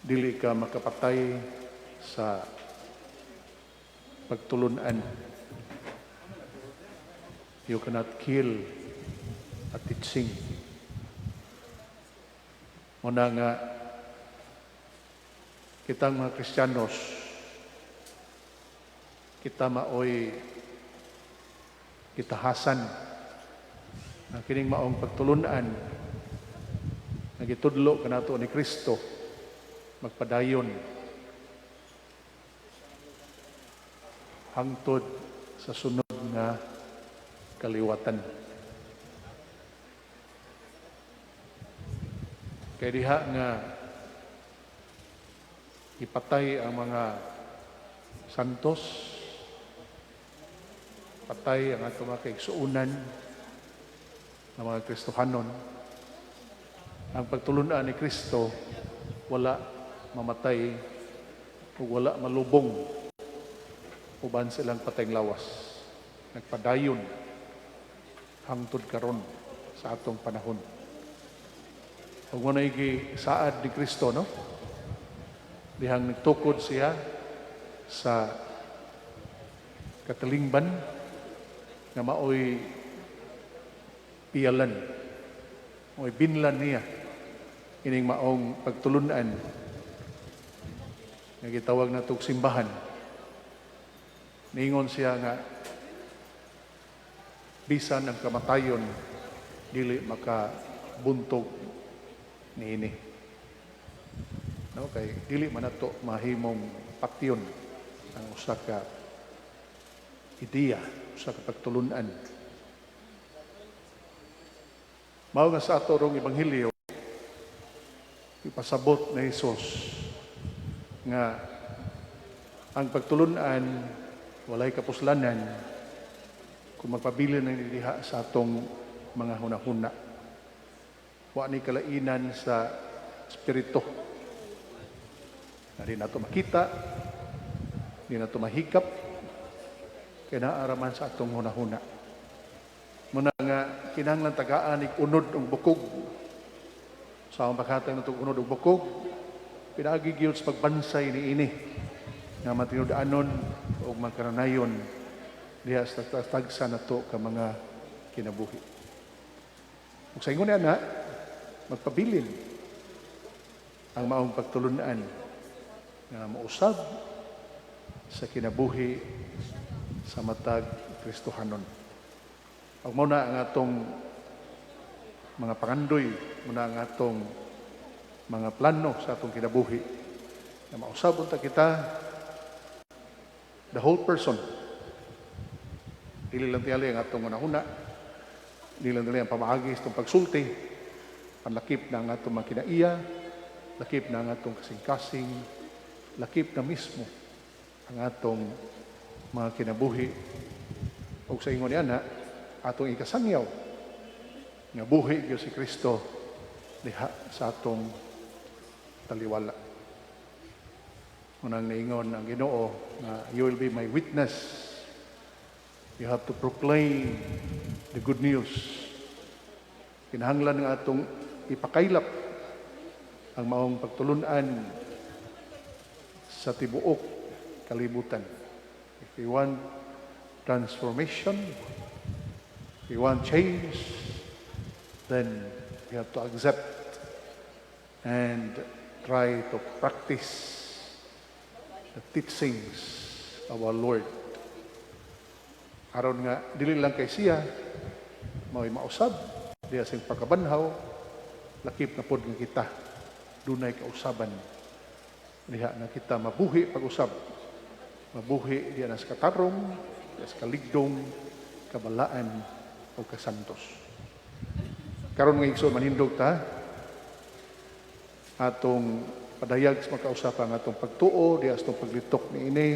Dili ka makapatay sa pagtulunan. You cannot kill a teaching. Muna nga kitang mga Kristiyanos, kita maoy gitahasan na kining maong pagtulunan nga gitudlo kanato ni Kristo magpadayon hangtod sa sunod nga kaliwatan. Kay diha nga ipatay ang mga santos, patay ang atong mga kaigsuonan nga mga Kristohanon, ang pagtulunan ni Kristo wala mamatay ug wala malubong uban silang patayng lawas. Nagpadayon hangtod karon sa atong panahon. Ug mao na saad ni Kristo, no? Dihang nagtukod siya sa katalingban nga maoy piyalan, maoy binlan niya ining maong pagtulunan nga gitawag natog simbahan. Ningon siya nga bisan ang kamatayon dili makabuntog niini. No, kay dili man nato mahimong patyon ang usa ka ideya, usa ka pagtulunan. Mao nga sa ato rong ebanghelyo, ipasabot ni Jesus nga ang pagtulunan walay kapuslanan kung magpabilin na diha sa atong mga hunahuna. Wa ni kalainan sa espiritu. Na di nato makita, di nato mahikap, kay naa ra man sa atong hunahuna. Muna nga kinahanglan tagaan ig unod ug bukog. Sa akong paghatag natong unod ug bukog, pinaagi gyud sa pagbansay niini nga matinud-anon ug magkaranayon diha sa tagsa nato ka mga kinabuhi. Ug sa ingon niana, magpabilin ang maong pagtulunan nga mausab sa kinabuhi sa matag Kristohanon. Ug mao na ang atong mga pangandoy, mao na ang atong mga plano sa atong kinabuhi na mausab unta kita, the whole person. Dili lang tingali ang atong hunahuna, dili lang tingali ang pamaagi sa atong pagsulti, panlakip na ang atong mga kinaiya, lakip na ang atong kasing-kasing, lakip na mismo ang atong mga kinabuhi. Ug sa ingon niana, atong ikasangyaw nga buhi gyud si Kristo diha sa atong taliwala. Unang niingon ang Ginoo nga you will be my witness. You have to proclaim the good news. Kinahanglan nga atong ipakaylap ang maong pagtulunan sa tibuok kalibutan. If we want transformation, if we want change, then we have to accept and try to practice the teachings of our Lord. Aron nga dili lang kay siya mao'y mausab diha sa pagkabanhaw, lakip na pod nga kita dunay kausaban diha nga kita mabuhi pag-usab, mabuhi diha na sa katarong, diha sa kaligdong, kabalaan o kasantos. Karon, mga igsoon, manindog ta, atong padayag sa makausapan ang atong pagtuo diha sa atong paglitok niini.